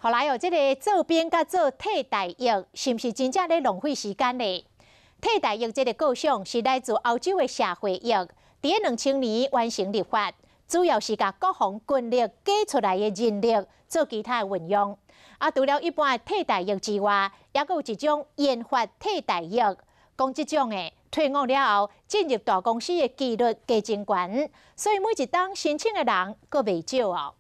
後來哦，這个做兵佮做替代役，是毋是真正咧浪費時間呢？替代役這个構想是來自歐洲的社會役，佇2000年完成立法，主要是共國防軍力加出來的人力做其他的運用。啊，除了一般的替代役之外，猶閣有一種研發替代役，講這種的退伍了後進入大公司的幾率加真懸，所以每一冬申請的人閣袂少哦。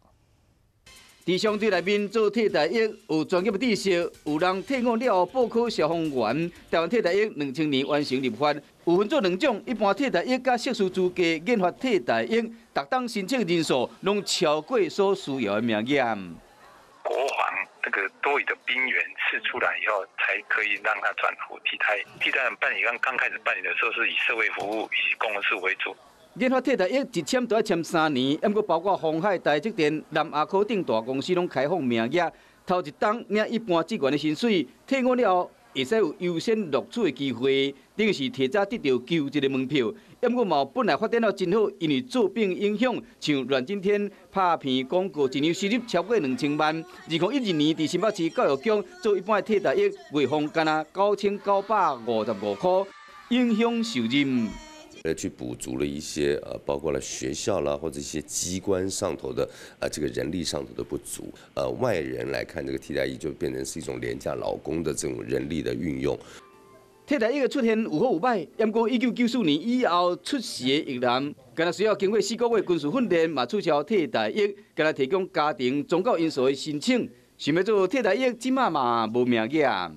佇商隊內面做替代役，有專業的知識，有人退伍了後報考消防員。台灣替代役2000年完成立法，有分做兩種，一般替代役佮碩士資格研發替代役，逐冬申請人數攏超過所需要的名額。國防那個多餘的兵員釋出來以後，才可以讓他轉替代。替代辦理剛剛開始辦理的時候，是以社會服務以及公司為主。研發替代役一簽都愛簽3年，毋過包括鴻海、台積電、南亞科等大公司攏開放名額，頭一冬領一般職員的薪水，退伍了後會使有優先錄取的機會，等於是提早得著求職的門票。毋過嘛本來發展了真好，因為做兵影響，像阮經天拍片廣告，一年收入超過2000萬。2012年佇新北市教育局做一般的替代役，月俸干焦9955塊，影響受任。去補足了一些包括了學校啦，或者一些機關上頭的這個人力上頭的不足。外人來看這個替代役就變成是一種廉價勞工的這種人力的運用。替代役的出現有好有歹，毋過1994年以後出世的役男，干焦需要經過4個月軍事訓練，嘛取消替代役，干焦提供家庭宗教因素的申請，想欲做替代役，這馬嘛無名額。